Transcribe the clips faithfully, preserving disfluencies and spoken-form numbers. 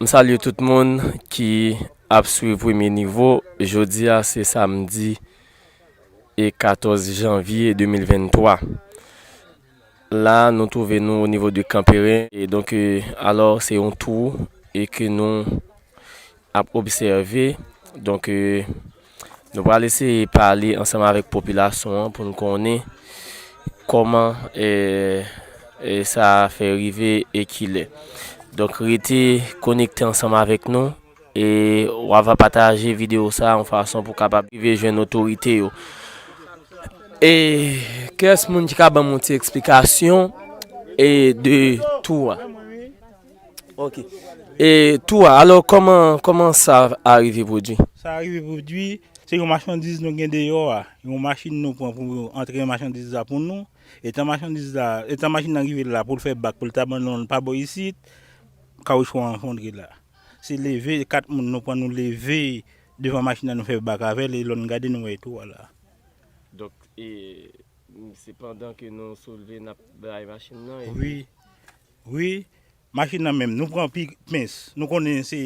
M salye tout moun ki ap swiv Premye Nivo. Jodi a se samdi e katòz janvye de mil venntwa. La, nou twouve nou o nivo de Kanperen. E donk, e, alò, se yon tou e ke nou ap obsève. Donk, e, nou pral eseye pale ansanm avèk popilasyon an pou n konnen kòman, e, e, sa fè rive e kilè. Donk, rete konekte ansanm avèk nou e w ava pataje videyo sa a yon fason pou kapab rive jwenn otorite yo. E kiyès moun ki ka ban m yon ti eksplikasyon e de tou a? Ok. E tou a, alò, kòman, kòman sa a rive pwodui? Sa a rive pwodui, se yon machandiz nou gen deyò a. Yon machin nou pran pou antre machandiz la pou nou. Etan machandiz la, etan machin nan rive la pou l fè bak, pou l ta ban nou l pa bò isit, kawoutchou an efondre la. Se leve, kat moun nou pran, nou leve devan machin nan, nou fè bak avè l, e lè n gade, nou wè tou a la. Donk, e, se pandan ke nou soulve n ap bay machin nan, epi Wi. Wi. Machin nan menm, nou pran pi, pens. Nou konnen se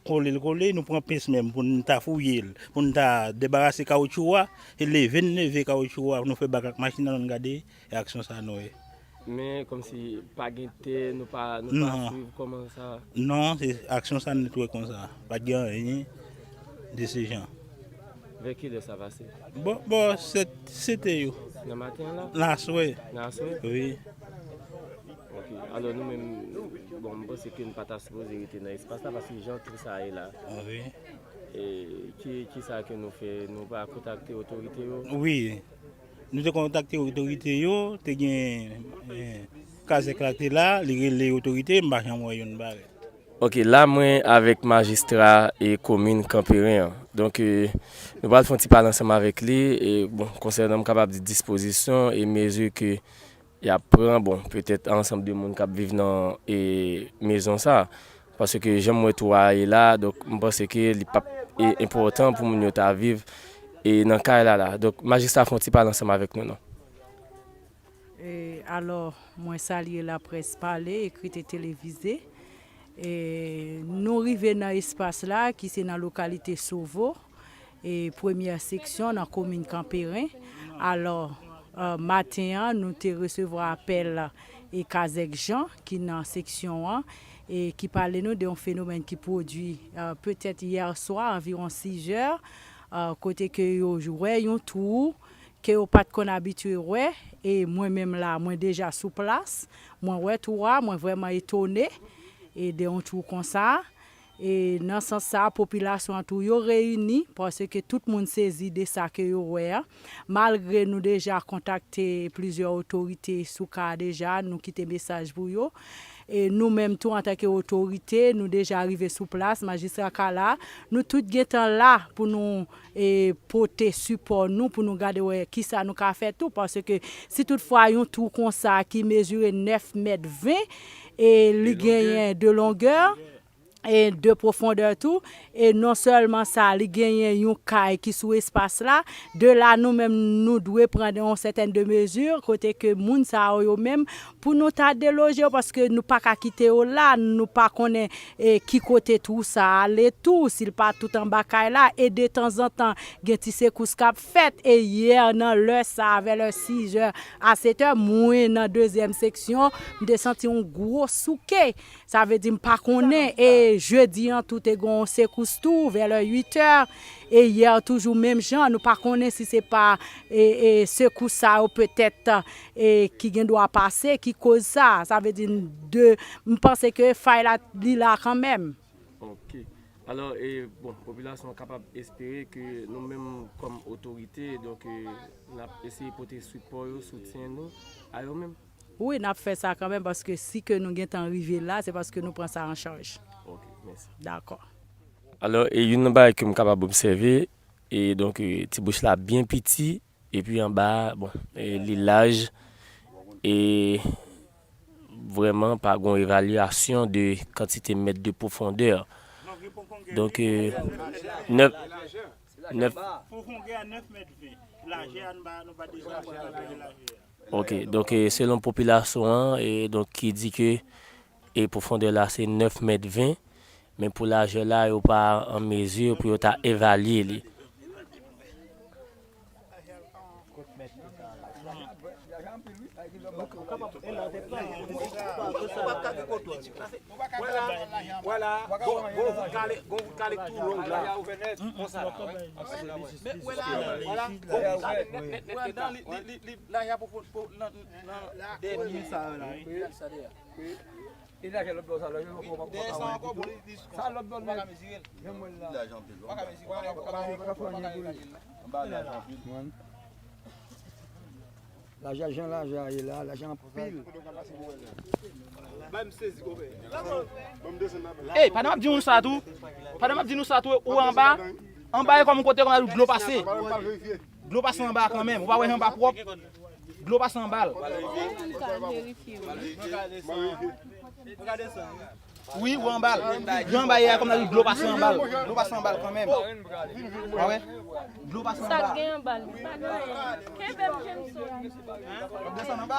kole l kole, nou pran pens menm pou n ta fouye l, pou n ta debarase kawoutchou a, e leve n leve kawoutchou a, nou fè bak ak machin nan, nou gade, e aksyon sa a nou wè. Men kòmsi pa gen tè, nou pa, nou pa Non. swiv kòman sa. Non, se aksyon sa nou t wè konsa. Pa t gen anyen de se jan. Vè kilè sa pase? Bò, bò, sèt, sèt è yo. Nan maten an la? Nan aswè. Nan aswè? Wi. Ok. Alò, nou menm, bon, m panse ke n pa ta sipoze rete nan espas la, paske jan tou sa ye la. Wi. E ki, ki sa ke nou fè? Nou pa kontakte otorite yo? Wi. Nou te kontakte otorite yo, te gen, eh, kazèk la te la, li rele otorite, m pa janm wè youn parèt. Ok, la mwen avèk majistra e komin Kanperen an. Donk, eh, nou pral fè yon ti pale ansanm avèk li, e bon, konsènan m kapab di dispozisyon e mezi ke y ap pran, bon, petèt ansanm de moun k ap viv nan, e, mezon sa. Paske jan m wè tou a ye la, donk, m panse ke li p ap, e, enpòtan pou moun yo ta viv, e, nan kay la la. Donk, majistra fè yon ti pale ansanm avèk nou, non. E, alò, mwen salye laprès pale, ekrit e televize. E, nou rive nan espas la, ki se nan lokalite Sovo, e, premyè seksyon nan komin Kanperen. Alò, e, maten an, nou te resevwa apèl, e, Kazèk Jan, ki nan seksyon an, e ki pale nou de yon fenomèn ki pwodui, e, petèt yè swa, anviwon sizè, e, kote ke yo wè yon twou ke yo pa t konn abitye wè, e mwen menm la, mwen deja sou plas, mwen wè twou a, mwen vrèman etone, e de yon twou konsa. E nan sans sa, popilasyon an tou, yo reyini, paske tout moun sezi de sa ke yo wè a. Malgre nou deja kontakte plizyè otorite sou ka a deja, nou kite mesaj pou yo. E nou menm tou, antanke otorite, nou deja rive sou plas, majistra ka la. Nou tout gentan la pou nou, e, pote sipò nou, pou nou gade wè kisa nou ka fè tou, paske si toutfwa yon twou konsa ki mezire nèf mèt ven, e li genyen de longè, e de pwofondè tou, e non sèlman sa, li genyen yon kay ki sou espas la, de la nou menm nou dwe pran yon sètèn de mezi, kote ke moun sa yo, yo menm, pou nou ta deloje yo, paske nou pa ka kite yo la, nou pa konnen, e, ki kote twou sa ale tou, si l pa tout anba kay la, e de tanzantan, gen ti sekous k ap fèt, e yè nan lè sa, vè lè sizè a setè, mwen nan dezyèm seksyon, m te santi yon gwo souke. Sa vle di m pa konnen, e jedi an tou te gen yon sekous tou, vè lè uit è, e yè toujou menm jan, nou pa konnen si se pa, e, e, sekous sa yo petèt, e, ki gen dwa pase, ki koz sa. Sa vle di de, m panse ke fay la, li la kanmenm. Ok. Alò, e, bon, popilasyon an kapab espere ke nou menm kòm otorite, donk, e, n ap eseye pote sipò yo, soutyen nou a yo menm. Wi, n ap fè sa kanmenm, paske si ke nou gentan rive la, se paske nou pran sa an chaj. Ok, mèsi. Dakò. Alò, e youn nan bagay ke m kapab obsève, e donk, e, ti bouch la byen piti, epi anba a, bon, e, li laj, e vrèman pa gon evalyasyon de kantite mèt de pwofondè. Donk, e, nèf, nèf, Pwofondè a nèf mèt ven. Lajè a, nou pa, nou pa deja konsidere lajè a. Ok, donk, e, selon popilasyon an, e, donk, ki di ke, e, pwofondè la se nèf mèt ven, Men pou lajè la, yo pa an mezi pou yo ta evalye li. Vwala, vwala, gon, gon vout kale, gon vout kale tou long la. Konsa la, wè. Men, vwala, vwala, gon vout kale nèt, nèt, nèt, nèt la. Li, li, li, li, lajè pou, pou, pou, nan, nan dènye sa yo la. Wi, sa de a. E lajè lòt bò sa, lajè lòt bò, dèyè sa ankò, bon, li, li, sa lòt bò nèt. Menm mwen la. Lajè anpil, ou pa ka mezire, ou pa ka, ou pa ka fè anyen pou li. Anba lajè anpil. Lajè, jan lajè a ye la, lajè anpil. Ey, pandan m ap di nou sa tou, pandan m ap di nou sa tou, ou anba, anba e kòm yon kote kòm dlo pase. Dlo pase anba kanmenm, ou pa wè jan anba pwòp? Dlo pase anba l. Wi, ou anba l. Jan anba ye a kòm nan dlo pase anba l. Dlo pase anba l kanmenm. Ou wè? Dlo pase anba. Sa k gen anba l? Pa gen anyen. Kenbe m, kenbe m. W ap desann anba?